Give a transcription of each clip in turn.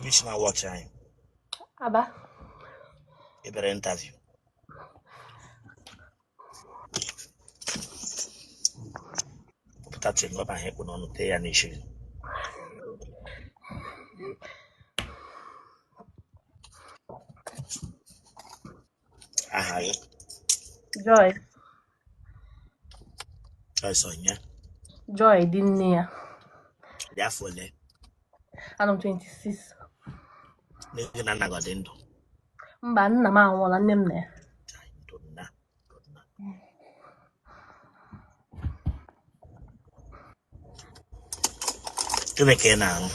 Ebe i si na-watch anyị? Aba. Ị bịara interview? Pụta chewing gum ahụ ị kpụ n'ọnụ tee ya n'isi gị. Aha gị? Joy. Joyce onye? Joy dị nne ya. Dị afọ ole? Anọ m 26. Nne gị na nna gị ọ dị ndụ? Mba, nna m anwụọla, nne m nọ ya. Ndụ nna, ndụ nna. Gịnị ka ị na-arụ?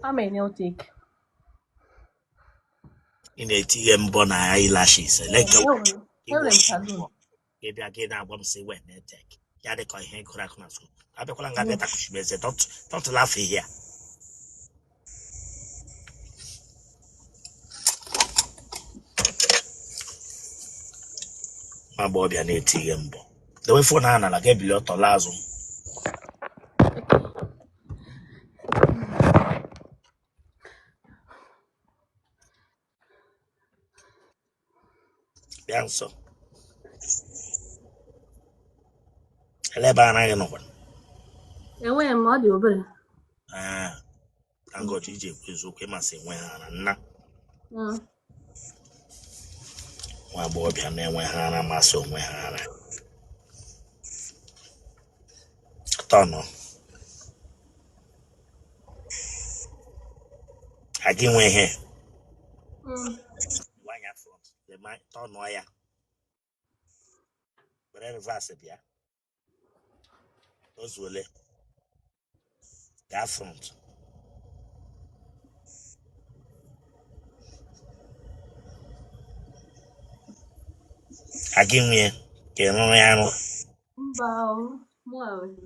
I'm a nail tech. Ị na-etinye mbọ na eyelashes ele nke Enwere m salon. Ị bịa gị na-agwa m sị wee nail tech ya dị ka ihe gụrụ akụ na school. Abịakwala nga bịa takuchi m eze. Don't laugh here. Nwa agbọghọbịa na-etinye mbọ. Dewe phone ahụ n'ala, ga-ebili ọtọ laa azụ. Bịa nso. Ele ebe ara gị nọkwa? Enweghị m, ọ dị obere. Ah, thank God iji ekwu eziokwu. Ị ma sị enweghị ara nna. Nwa agbọghọbịa na-enweghị ara ma sị o nweghị ara. Tọnụ aga nwe ihe. Anya front, tọnụọ ya, were reverse bịa. Ozuole, gaa front. Aga nwe ka ị rụrụ ya arụ? Mba, mụ enweghị.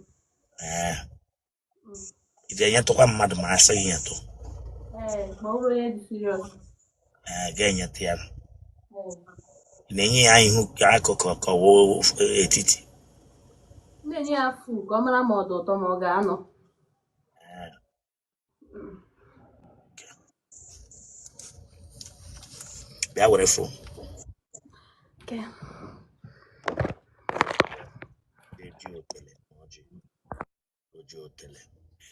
Ee. Ị ga-enyetụkwa mmadụ ma a sị gị nyetụ? Ee, ma ọ bụrụ onye dị serious. Ee, ga-enyetụ ya. Ị na-enye ya ihu ka akụkụ ka ọ wụ etiti? M na-enye ya full ka ọ mara ma ọ dị ụtọ ma ọ ga-anọ. Ee. Bịa were phone. Okay. Eji otele ọjị. Oji otele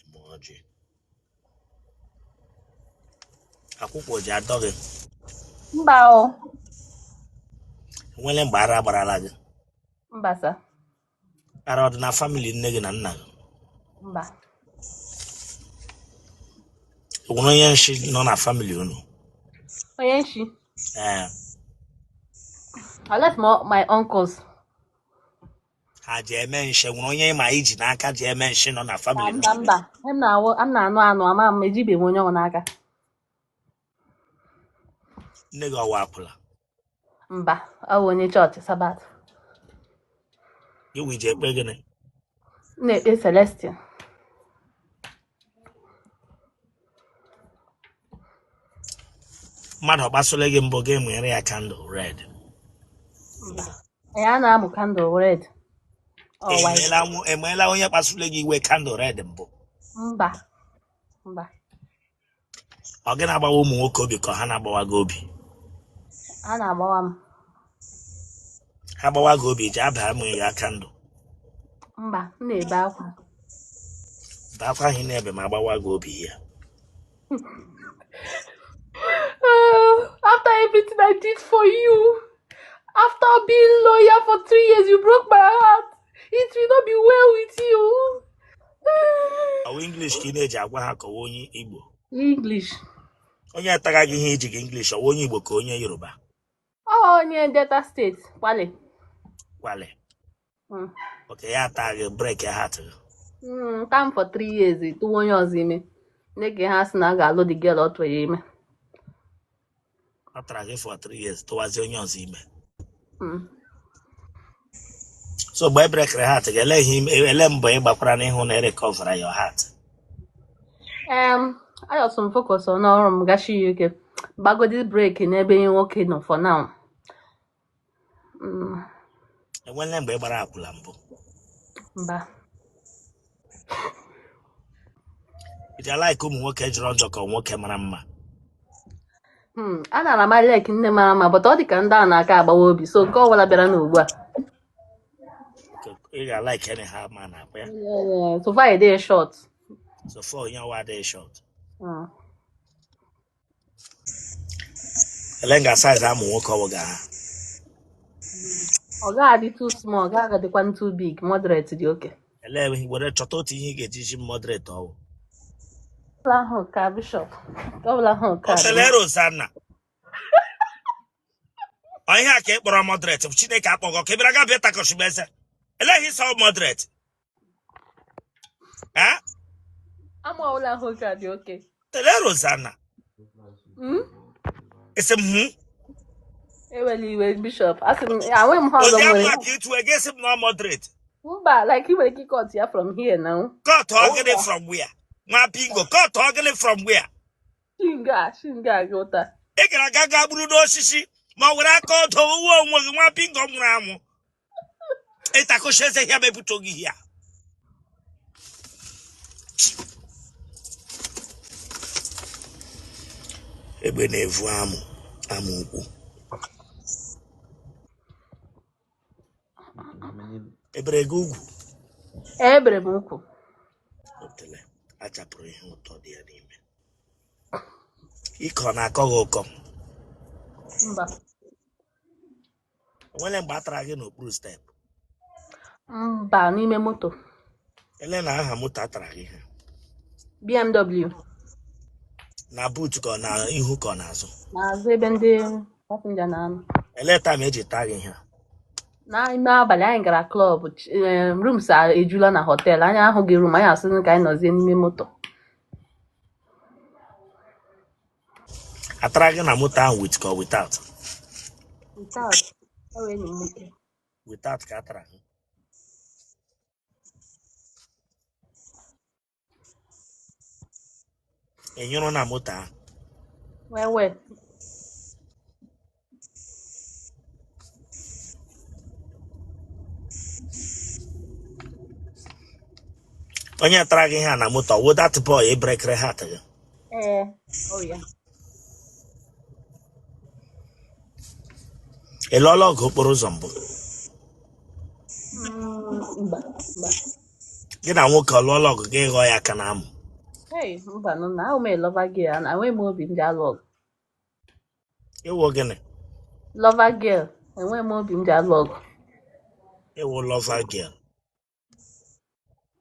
eme ọjị. Akwụkwọ ji adọ gị? Mba o. Enwele mgbe ara gbarala gị? Mba sir. Ara ọ dị na family nne gị na nna gị? Mba. Enwere onye nshi nọ na family unu? Onye nshi? Ee. Unless my uncles. Ha ji eme nshi? Nwere onye ma iji n'aka ji eme nshi nọ na family? Mba, mba. M na-anụ anụ ama m ejibeghị m onye ọ n'aka. Nne gị ọ wụ akwụla? Mba, ọ bụ onye chọọchị Sabbath. Gị wụ iji ekpe gịnị? M na-ekpe Celestial. Mmadụ ọ kpasụla gị mbụ gị mụnyere ya candle red? Mba. Anyị a na-amụ candle red or white. Emeela onye kpasụla gị iwe candle red mbụ? Mba. Mba. Ọ gị na-agbawa ụmụ nwoke obi ka ha na-agbawa gị obi? Ha na-agbawa m. Ha gbawa gị obi, ji aba amụ ya candle? Mba, m na-ebe akwa. Bee akwa ahụ ị na-ebe ma agbawa gị obi ya. After everything I did for you, after being loyal for 3 years, you broke my heart. It will not be well with you. Ọ wụ English ka ị na-eji agwa ha ka ọ wụ onye Igbo? English. Onye ataga gị ihe iji gị English, ọ wụ onye Igbo ka onye Yoruba? Ọ onye Delta State, Kwale. Kwale. Okay, ya ata gị, break heart gị. Taa m for 3 years, tụwa onye ọzọ ime. Nne gị ha sị na a ga-alụ the girl ọ tụrụ ya ime. Ọ tara gị for 3 years, tụwazie onye ọzọ ime. So mgbe e breakere heart gị, ele ihe ele mbọ ị gbakwara n'ihu na e recovera your heart? Ayọsọ m focus n'ọrụ m gashi ya ike. Gbagodi break n'ebe enyi nwoke nọ for now. Enwele mgbe ị gbara akwụla mbụ? Mba. Ị ji like ụmụ nwoke jọrọ njọ ka nwoke mara mma? A nara m like ndị mara mma, but ọ dị ka ndị a na-aka agbawa obi, so nke ọbụla bịara n'ugbu a. Ị ga-like anyhow man akpa ya? Yeah, so far dey short. So far onye ọwa adịghị short. Ele nga size amụ nwoke ọwụ ga ha? Ọ gaghị adị too small, ọ gaghị adịkwa too big, moderate dị okay. Ele were chọta otu ihe ị ga-eji ji moderate ọwụ. Ọbụla ahụ ka bishop, ọbụla ahụ ka dị. Otele Rosanna, ọ ihe a ka ị kpọrọ moderate? Chineke akpọgọ ka ị bịara ga bịa takọchigbu eze. Eleghị sọ moderate. Eh? Amụ ọbụla ahụ ka dị okay. Tele Rosanna. Esi m hụ. Ewela iwe, bishop, asị m enweghị m ha ọzọ Ụdị nwere. amụ a ka ịtụ ego esi m na moderate. Mba, like ị nwere ike cut ya from here now. Cut ogene from where? Nwa bingo, cut ogene from where? Shinga shinga gị ụta. Ị gara aga ga gburu n'osisi ma ọ were aka ọdọ uwe onwe gị, nwa bingo nwụrụ anwụ. Ịtakọchi eze ya mebute gị ya. Egbe na-evu amụ amụ ukwu. Ebere gị ugwu? Ebere m ukwu. Otele achapụrụ ihe ụtọ dị ya n'ime. Ike ọ na-akọ gị ụkọ? Mba. O nwere mgbe a tara gị n'okpuru step? Mba, n'ime moto. Ele na aha moto a tara gị ha? BMW. Na boot ka ọ na ihu ka ọ n'azụ? N'azụ, ebe ndị passenger na-anọ. Ele time eji taa gị ihe a? N'ime abalị anyị gara club, rooms ejula na hotel, anyị ahụghị room, anyị asị ka anyị nọzie n'ime moto. Atara gị na moto ahụ with ka ọ without? Without. Ọ wee enyi m nwoke. Without ka atara gị. Ị nyụrụ na moto ahụ? Wee wee. Onye tara gị ihe a na moto, ọ wụ that boy e breakere heart gị? Ee, ọ ya. Ị lụọla ọgụ okporo ụzọ mbụ? Mba, mba. Gị na nwoke ọ lụọla ọgụ, gị ghọọ ya aka na amụ? Hey, mba nụ na ahụ m lover girl, na enweghị m obi m ji alụ ọgụ. Ịwụ gịnị? Lover girl, enweghị m obi m ji alụ ọgụ. Ịwụ lover girl?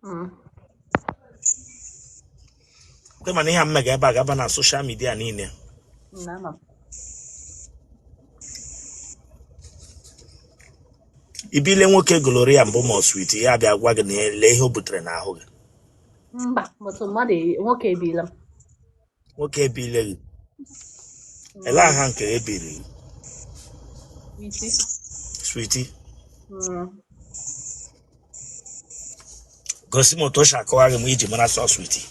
Mm. Kwe mana ihe a mmega ebe a gaba na social media niile. Na ama m. Ibile nwoke gonorrhea mbụ ma ọ sweet ya bịa gwa gị na lee ihe o butere n'ahụ gị? Mba, but mmadụ nwoke ebila m. Nwoke ebile gị? Ele aha nke ebiri gị? Sweetie. Sweetie? Mm. Gosi m otu o si akọwa gị ma iji mara sọ sweetie.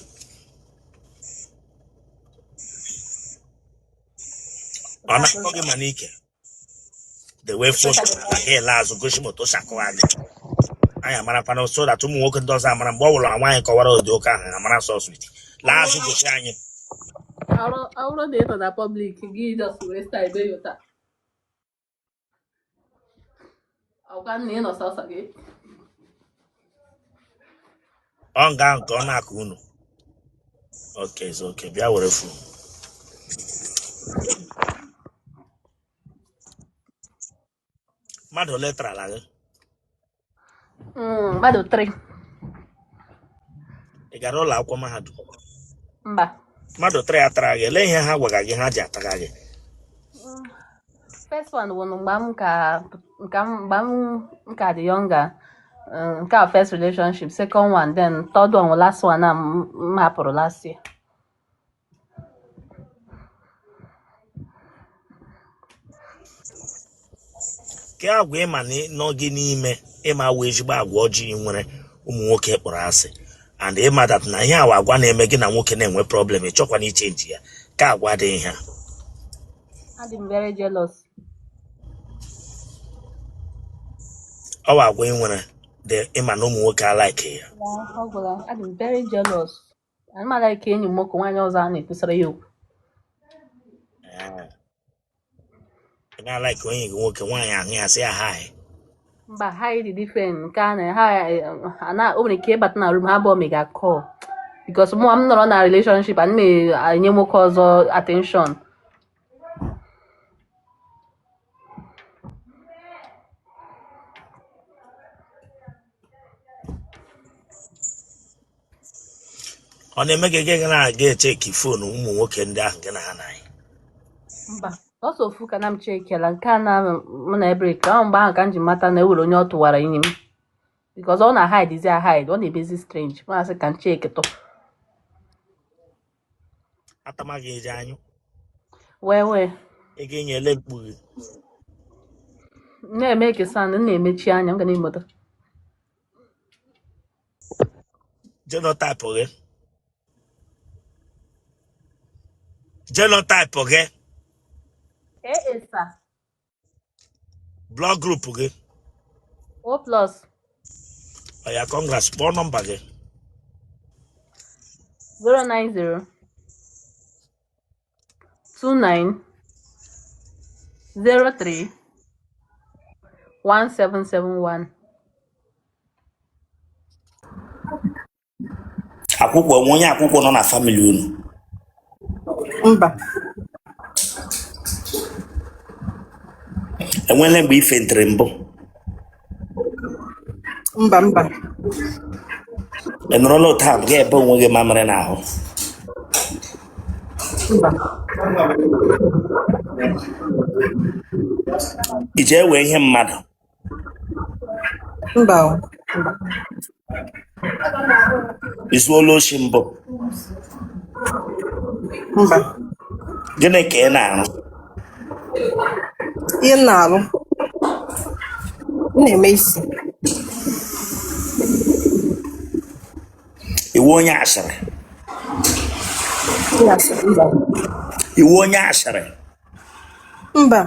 Ọ na-akọ gị ma n'ike the way phone na gị ele azụ, gosi m otu o si akọwa gị, anyị amarakwana so that ụmụ nwoke ndị ọzọ amara mgbe ọ bụla nwaanyị kọwara ụdị ụka ahụ, amara sọ sweetie. Laa azụ gosi anyị. Ọ bụrụ na ị nọ na public, gị just were style be ya ụta. Ọkwa na ị nọ sọsọ gị. Ọ nga nke ọ na-akụ unu. Okay, it's okay. Bịa were phone. Mmadụ ole tarala gị? Mmadụ 3. Ị gara ụlọ akwụkwọ mahadum? Mba. Mmadụ 3 atara gị, elee ihe ha gwara gị ha ji atara gị? First one bụ mgbe m ka nke mgbe m ka dị younger, nke a first relationship, second one, then third one wụ last one a m hapụrụ last year. Ke agwa ịma na nọ gị n'ime, ịma wụ ezigbo agwa ọjọọ ị nwere ụmụ nwoke kpọrọ asị, and ịma that na ihe awa agwa na-eme gị na nwoke na-enwe problem, ị chọkwana ichange ya, ka agwa dị ihe a? Adị m very jealous. Ọwa agwa ị nwere dị ịma na ụmụ nwoke alike ya? Ọ gwụla, adị m very jealous. Ana m a-like enyi m nwoke nwaanyị ọzọ a na-ekwusara ya okwu. Ee, ị na-a-like enyi gị nwoke nwaanyị ahụ ya sị ya hi? Mba, hi dị different. Nke a na ha ana o nwere ike ịbata na room ha abụọ mega call because mụ m nọrọ na relationship, ana m enye nwoke ọzọ attention. Ọ na-eme gị gị na-aga echeki phone ụmụ nwoke ndị ahụ gị na ha na-ayị? Mba, ọsọ ofu ka na m chekela nke a na mụ na break ahụ. Mgbe ahụ ka m ji mata na e nwere onye ọ tụwara enyi m because ọ na-hide a hide, ọ na-emezi strange. M asị ka m cheketụ. Atama gị eji anyụ? Wee wee. Ị ga-enyele mkpu gị? Na-eme kesan, m na-emechi anya, m ga na-emota. Genotype gị, genotype gị? AA, sir. Blood group gị? O plus. Oya, congrats. Kpọọ nọmba gị. 090 29 03 1771. Akwụkwọ onwe onye akwụkwọ nọ na family unu? Mba. Enwele mgbe i faintịrị mbụ? Mba, mba. Ị nọrọla otu ahụ ga ebe onwe gị mamịrị n'ahụ? Mba. I ji ewe ihe mmadụ? Mba o. Mba. I zuola oshi mbụ? Mba. Gịnị ka ị na-arụ? Ihe m na-arụ, m na-eme isi. Ị wụ onye asịrị? Onye asịrị, mba. Ị wụ onye asịrị? Mba.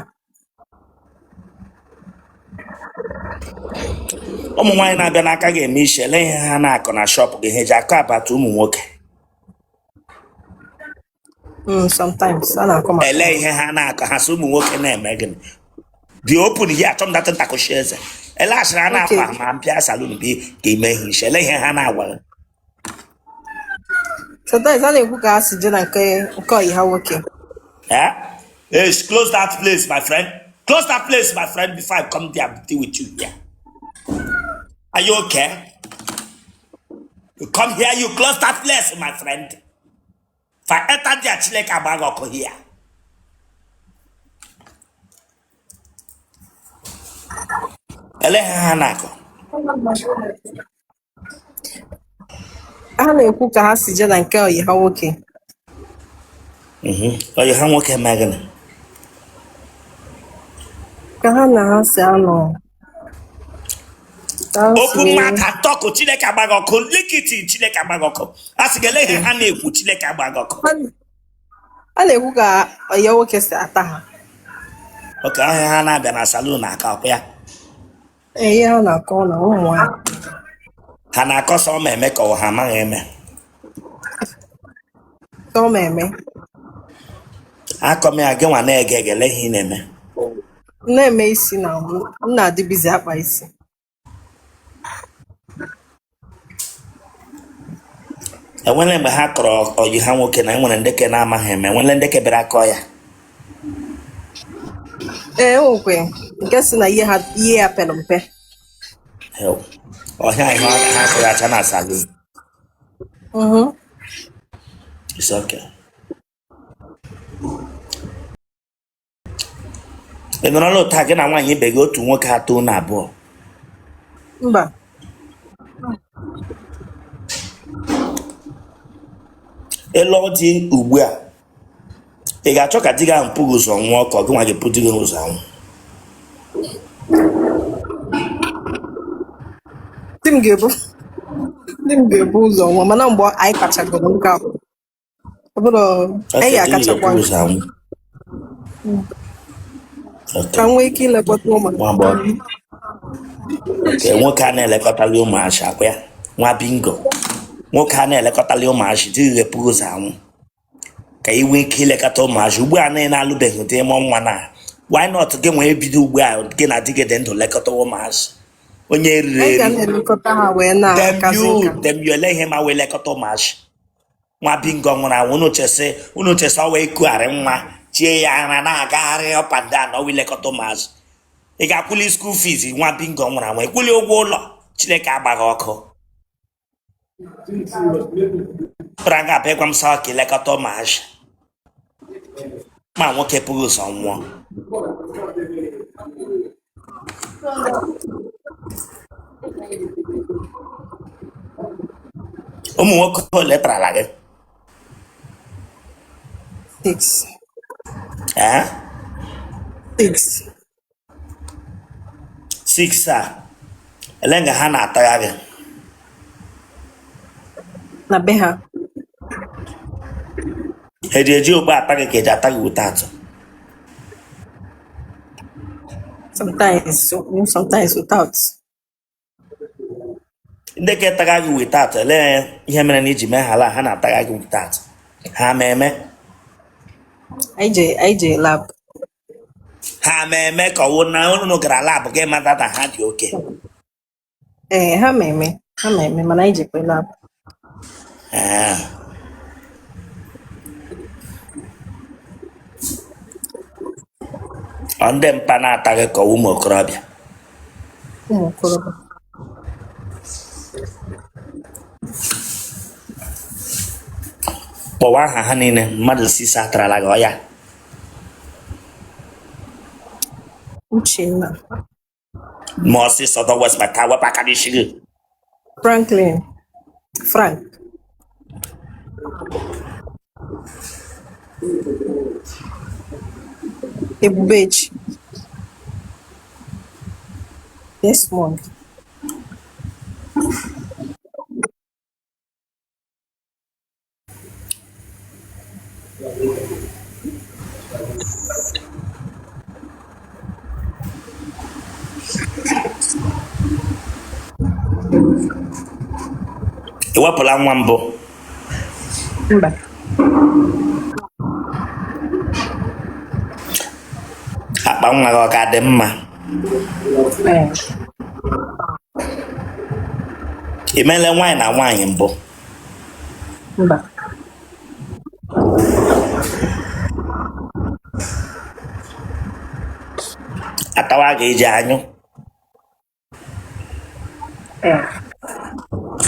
Ụmụ nwaanyị na-abịa n'aka gị eme isi, ele ihe ha na-akọ na shop gị? Ha eji akọ abata ụmụ nwoke? Sometimes a na-akọ maka Ele ihe ha na-akọ? Ha sị ụmụ nwoke na-eme gịnị? Dị open here, achọ m data ntakụchi eze. Ele asịrị a na-akwa ma mpịa salon bi ka ime ihe isi, ele ihe ha na-agwa gị? Sometimes a na-ekwu ka ha si jee na nke ọyị ha nwoke. Eh? Hey, close that place, my friend. Close that place, my friend, before I come there and deal with you here. Are you okay? You come here, you close that place, my friend. If I enter there, Chineke agba gị ọkụ here. Ele ihe ha na-akọ? Ha na-ekwu ka ha si jee na nke ọyị ha nwoke. Ọyị ha nwoke mee gịnị? Ka ha na ha si anọ. Ka ha si Open mouth and talk, Chineke agba gị ọkụ. Likiti, Chineke agba gị ọkụ. A sị gị ele ihe ha na-ekwu, Chineke agba gị ọkụ. Ha na-ekwu ka ọyị ha nwoke si ata ha. Okay, ọ ihe ha na-abịa na salon akọ ọkwa ya? Ee, ihe ha na-akọ na ụmụ nwaanyị. Ha na-akọ sọ ma eme ka ọ ha amaghị eme? Sọ ma eme. Akọ m ya, gị nwa na-ege ege, ele ihe ị na-eme? M na-eme isi na m na-adị busy akpa isi. Enwere mgbe ha kọrọ ọyị ha nwoke na enwere ndị ke na-amaghị eme? Enwere ndị ke bịara akọ ya? Ee, enwekwe nke si na ihe ya pere mpe. Ọhịa ihe ha kọrọ acha na salon? It's okay. Ị nọrọla otu a gị na nwaanyị ibe gị otu nwoke atọ na abụọ? Mba. Ị lụọ di ugbu a, ị ga-achọ ka di gị ahụ bu gị ụzọ nwụọ ka ọ gị nwa ga-ebu di gị ụzọ anwụ? Di m ga-ebu ụzọ nwụọ, mana mgbe anyị kachagoro nka, ọ bụrụ anyị ga-akachakwa ụzọ anwụ ka m nwee ike ilekọta ụmụ. Nwa agbọghọ. Okay, nwoke a na-elekọtali ụmụazị akwa ya nwa bingo. Nwoke a na-elekọtali ụmụazị di gị epụghị ụzọ anwụ ka ị nwee ike ilekọta ụmụazị ugbu a na ị na-alụbeghị di ịmụ nwa na why not gị nwee bido ugbu a gị na di gị dị ndụ lekọta ụmụazị onye riri Anyị ga eri na-elekọta ha wee dem na-akazi you nka. Dem you, ele ihe ma wee lekọta ụmụazị nwa bingo nwụrụ anwụ. Unu chesị ọwa ekugharị nwa chie ya ara na-agagharị up and down ọwa ilekọta ụmụazị. Ị ga-akwụli school fees nwa bingo nwụrụ anwụ, ịkwụli ụgwọ ụlọ? Chineke agbaghị ọkụ bịara nga abịa gwa m sọ ka ilekọta ụmụazị ma nwoke pụghị ụzọ nwụọ. Ụmụ nwoke ole tarala gị? Six. Ee? Six. Six a, ele nga ha na-atagha gị? Na be ha. Ha eji eji okpu ata gị ka eji ata gị wute atụ? Sometimes, sometimes without. Ndị ka etagha gị wute atụ, ele ihe mere na iji mee ha ala ha na-atagha gị wute atụ ha ma eme? Anyị je lab. Ha ma eme ka ọwụ na unu gara lab gị mata na ha dị oke? Ee, ha ma eme. Ha ma eme, mana anyị jekwe lab. Ee. Ọ ndị mpa na-ata gị ka ọwụ ụmụ okorobịa? Ụmụ okorobịa. Kpọwa aha ha niile, mmadụ six atarala gị ọya. Uchenna. Ma ọsịsọ, don't waste my time, wepụ aka n'isi gị. Franklin. Frank. Ebubechi. Desmond. Ị wepụla nwa mbụ? Mba. Akpa nwa gị ọ ka dị mma? Ee. Ị meela nwaanyị na nwaanyị mbụ? Mba. Atawa gị iji anyụ? Ee.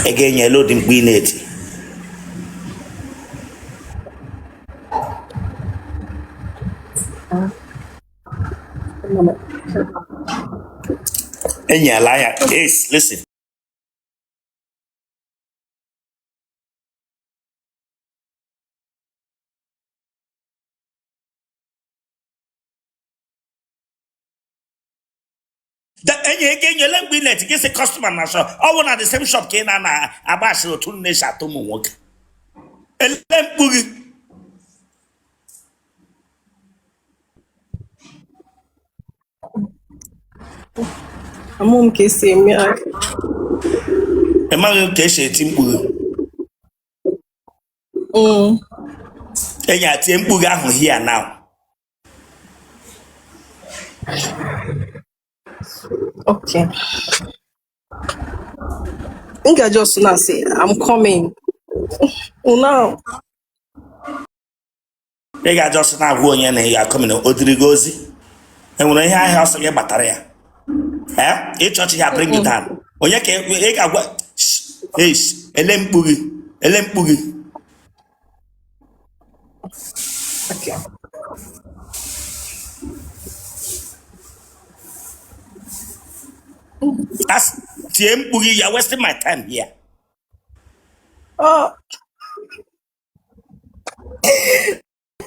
Ị ga-enyela ụdị mkpu ị na-eti? Enyela ya. Ace, listen. Enyi ego enyela mgbe ị na-eti gị sị customer na shop ọ bụ na the same shop ka ị na-agba asịrị otu nne si atụ ụmụ nwoke. Ele mkpu gị? Amụ m ka esi eme ya. Ị maghị ka esi eti mkpu gị? Enyi a, tie mkpu gị ahụ here now. Okay. M ga just na-asị, "I'm coming." Now. Ị ga-aja ọsọ na-agwa onye na ị ga-akọmina o diri gị ozi enwere ihe ahịa ọsọ gị gbatara ya. Ee, ịchọchị ya bring it down. Onye ka ị ga-agwa? Shh, hey, shh, ele mkpu gị, ele mkpu gị. Okay. As tie mkpu gị, you are wasting my time here. Oh,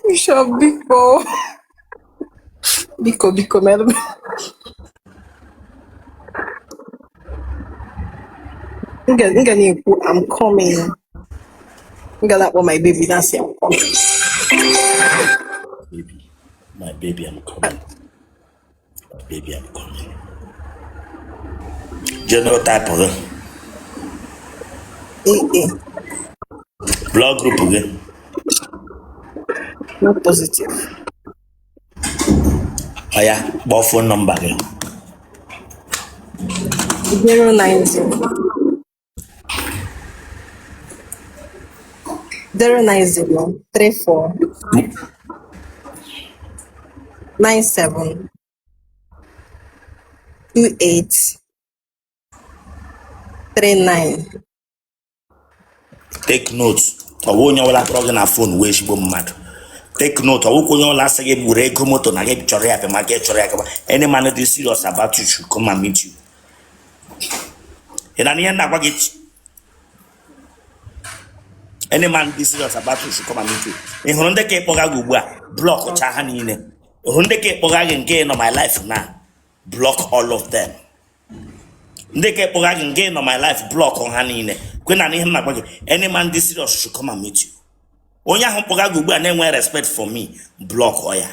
Bishop, biko. Biko, biko, mere m. M ga na-ekwu, "I'm coming." M ga na-akpọ my baby na-asị, "I'm coming." Baby, my baby, I'm coming. My baby, I'm coming. Genotype gị? AA. Blood group gị? O positive. Ọ ya, kpọọ phone number gị. 090 090 34 97 28 39. Take note, ọwụ onye ọbụla kpọrọ gị na phone wee ezigbo mmadụ. Take note, ọwụkwa onye ọbụla sị gị were ego moto na gị chọrọ ya bịa gị chọrọ ya gaba. Any man dị serious about you should come and meet you. Ị na ihe m na-agwa gị? Any man dị serious about you should come and meet you. Ị hụrụ ndị ka ịkpọga gị ugbu a, block cha ha niile. Ị hụrụ ndị ka ịkpọga gị nke nọ my life na, block all of them. Ndị ka ịkpọga gị nke nọ my life, block ha niile. Kwe na ihe m na-agwa gị, any man dị serious should come and meet you. Onye ahụ kpọga gị ugbu a na-enwe respect for me, block ọ ya.